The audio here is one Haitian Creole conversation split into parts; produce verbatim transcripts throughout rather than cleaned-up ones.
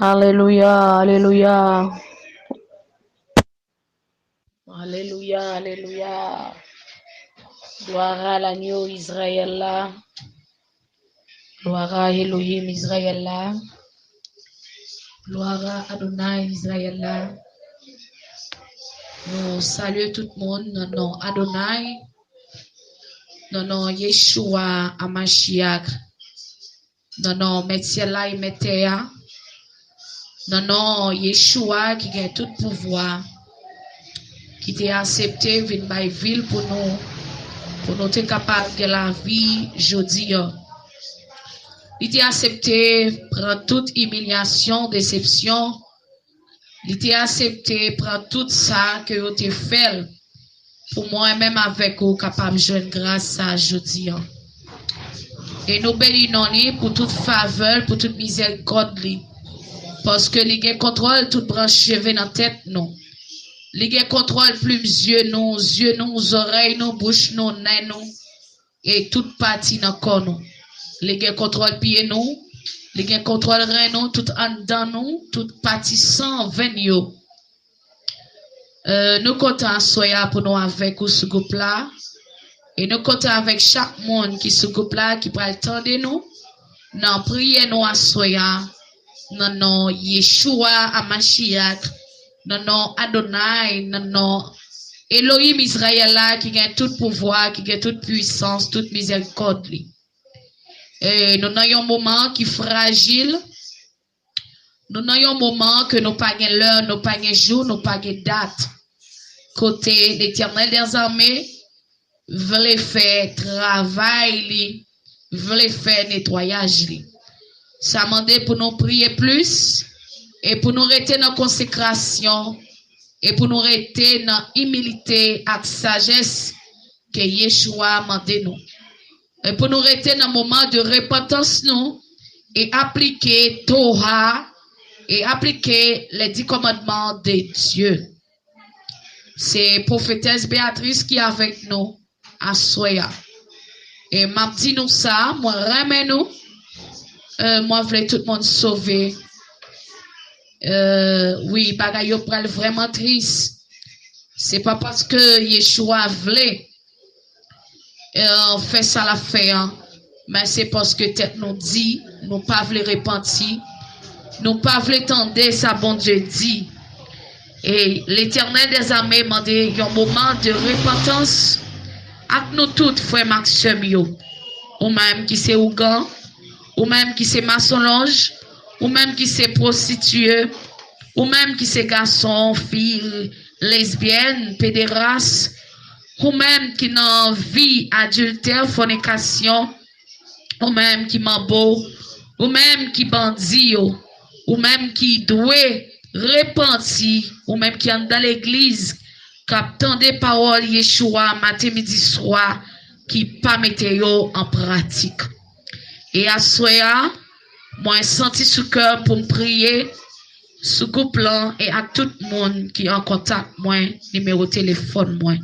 Alelouya, alelouya. Alelouya, alelouya. Glwa a lanyo Izrayèl la. Glwa a Elohim Izrayèl la. Glwa a Adonay Izrayèl la. Nou salye tout moun nan non Adonay, nan non Yeshua Amashiach, nan non Mèt syèl la e Mèt tè a, nan non Yeshua ki gen tout pouvwa, ki te aksepte vin bay vi l pou nou, pou nou te kapab gen lavi jodi a. Li te aksepte pran tout imilyasyon, desepsyon. Li te aksepte pran tout sa ke yo te fè l pou mwen menm avèk ou kapab jwenn gras sa jodi a. E nou beni non li pou tout favè l, pou tout mizèrikòd li. Paske li gen kontwòl tout branch cheve nan tèt nou. Li gen kontwòl plim zye nou, zye nou, zòrèy nou, bouch nou, nen nou, e tout pati nan kò nou. Li gen kontwòl pye nou, li gen kontwòl ren nou, tout anndan nou, tout pati san, venn yo. Euh, nou kontan aswè a pou nou avèk ou sou gwoup la. E nou kontan avèk chak moun ki sou gwoup la, ki pral tande nou nan priyè nou aswè a, nan non Yeshua Amashiach, nan non Adonay, nan non Elohim Izrayèl la, ki gen tout pouvwa, ki gen tout pwisans, tout mizèrikòd li. E nou nan yon moman ki frajil. Nou nan yon moman ke nou pa gen lè, nou pa gen jou, nou pa gen dat. Kote Letènèl dèzame vle fè travay li, vle fè netwayaj li. Sa mande pou nou priye plis, e pou nou rete nan konsekrasyon, e pou nou rete nan imilite ak sajès ke Yeshua mande nou. E pou nou rete nan moman de repantans nou e aplike Torah e aplike les dix commandements de Dieu. Se pwofetès Beatrice ki avèk nou aswè a. E m ap di nou sa, mwen renmen nou. Euh, mwen vle tout moun sove. Euh, wi, bagay yo pral vrèman tris. Se pa paske Yeshua vle euh, fè sa l ap fè an, men se paske tèt nou di, nou pa vle repanti, nou pa vle tande sa Bondye di. E Letènèl dèzame mande yon moman de repantans ak nou tout, frè m ak sè m yo. Ou menm ki se ougan, ou menm ki se masonlonj, ou menm ki se pwostitiye, ou menm ki se gason, fi, lesbyèn, pederas, ou menm ki nan vi adiltè, fònikasyon, ou menm ki manbo, ou menm ki bandi yo, ou menm ki dwe repanti, ou menm ki anndan legliz, k ap tande pawòl Yeshua maten, midi, swa, ki pa mete yo an pratik. E aswè a, mwen santi sou kè m pou m priye sou gwoup lan e ak tout moun ki an kontak mwen, nimewo telefòn mwen.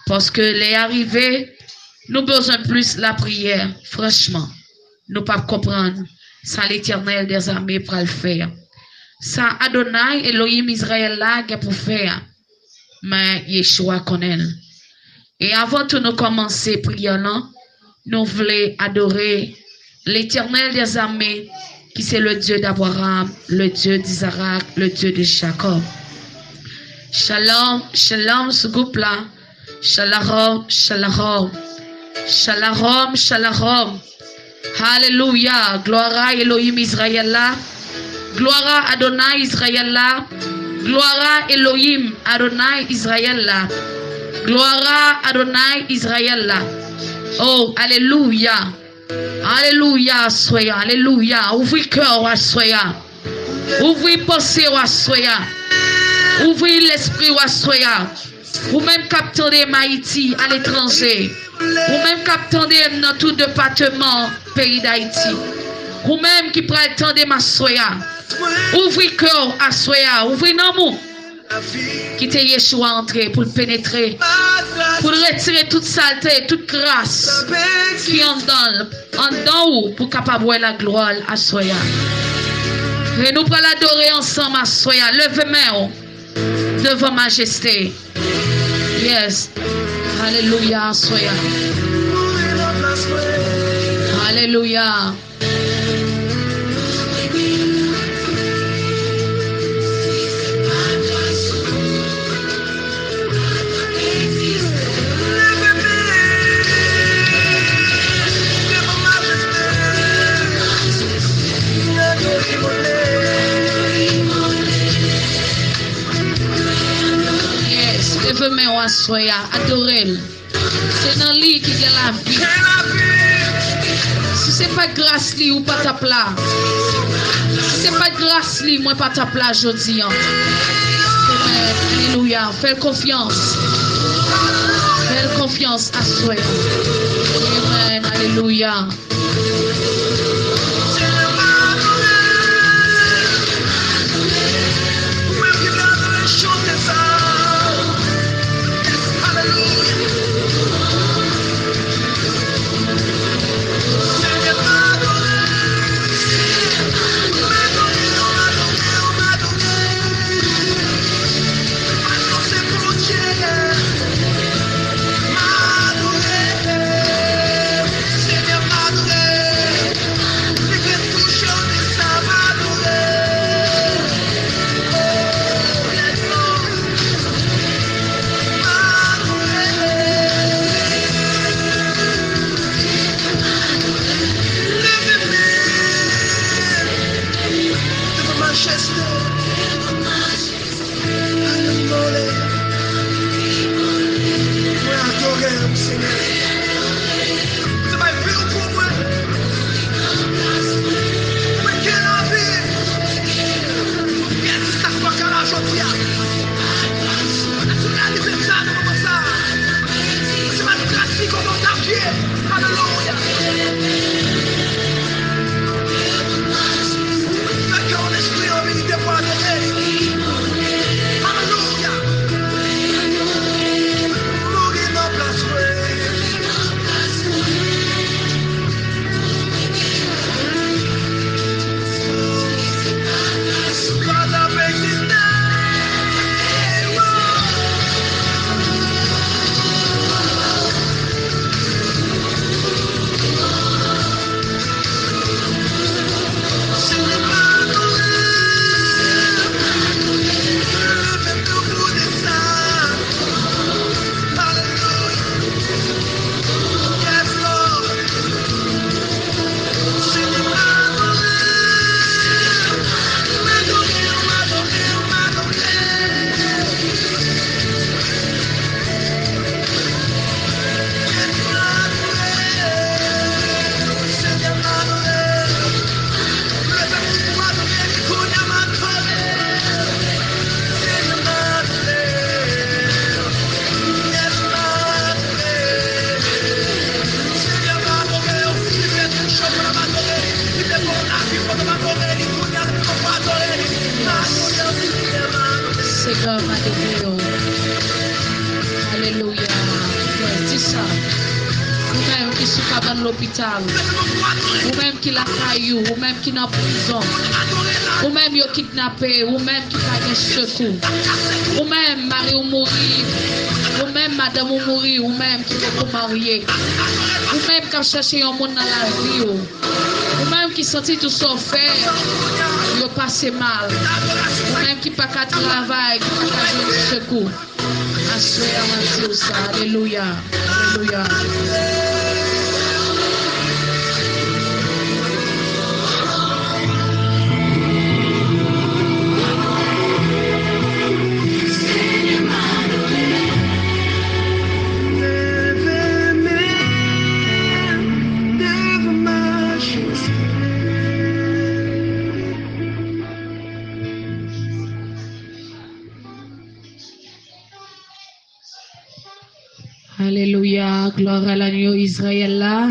Paske lè a rive, nou bezwen plis lapriyè, franchman. Nou p ap konprann sa Letènèl dèzame pral fè a. Sa Adonay, Elohim Izrayèl la, gen pou fè a. Men Yeshua konnen l. E avan tou nou kòmanse priyè lan, nou vle adore Letènèl dèzame, ki se le Dieu d'Abraham, le Dieu d'Isaac, le Dieu de Jacob. Shalom, shalom sou gwoup la. Shalom, shalom. Shalom, shalom. Alelouya. Glwa a Elohim Izrayèl la. Glwa a Adonay Izrayèl la. Glwa a Elohim Adonay Izrayèl la. Glwa a Adonay Izrayèl la. Oh, alelouya. Alelouya, aswè a. Alelouya. Ouvri kè w aswè a. Ouvri panse w aswè a. Ouvri lespri w aswè a. Ou menm k ap tande m Ayiti, aletranje. Ou menm k ap tande m nan tout depatman peyi Dayiti. Ou menm ki pral tande m aswè a. Ouvri kè w aswè a. Ouvri nanm ou. Kite Yeshua antre pou l penetre. Pou l retire tout salte, tout kras ki anndan l, anndan ou, pou w kapab wè laglwa l aswè a. E nou pral adore ansanm aswè a. Leve men w devan Majeste. Yes. Alelouya, aswè a. Alelouya. Yes, leve men w aswè a, adore l. Se nan li ki gen lavi. Si se pa t gras li, ou pa t ap la. Si se pa t gras li, mwen pa t ap la jodi a. Amen. Alelouya. Fè l konfyans. Fè l konfyans aswè. Amen. Alelouya. Majeste. Adore. Mwen adore w, Senyè. Ou te bay vi w pou mwen. Mwen gen lavi. Pyès sa k pa ka la jodi a. Mwen te sou la li fè sa nan moman sa. Se pa gras li kòman w t ap ye. Alelouya. Fè kè w, lespri an, vin devan adore. Alelouya. Mouri nan plas mwen. Senyè, m adore w. Alelouya. Yes, di sa. Ou menm ki sou kabann lopital. Ou menm ki lakay ou. Ou menm ki nan prizon. Ou menm yo kidnape. Ou menm ki pa gen sekou. Ou menm mari w mouri. Ou menm madanm ou mouri. Ou menm ki poko marye. Ou menm k ap chèche yon moun nan lavi w. Ou menm ki santi tout sa w fè yo pase mal. Ou menm ki pa ka travay, ki pa ka jwenn sekou. Aswè a, m ap di w sa. Alelouya. Alelouya. Alelouya, glwa a lanyo Izrayèl la.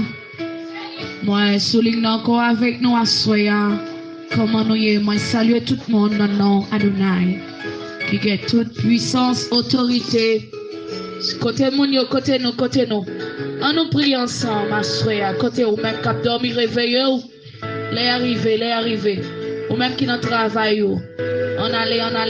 Mwen sou liy nan ankò avèk nou aswè a. Kòman nou ye? Mwen salye tout moun nan non Adonay, ki gen tout pwisans, otorite. Kote moun yo, kote nou, kote nou. An nou priye ansanm aswè a. Kote ou menm k ap dòmi, reveye w. Lè a rive, lè a rive. Ou menm ki nan travay ou, ann ale, ann ale.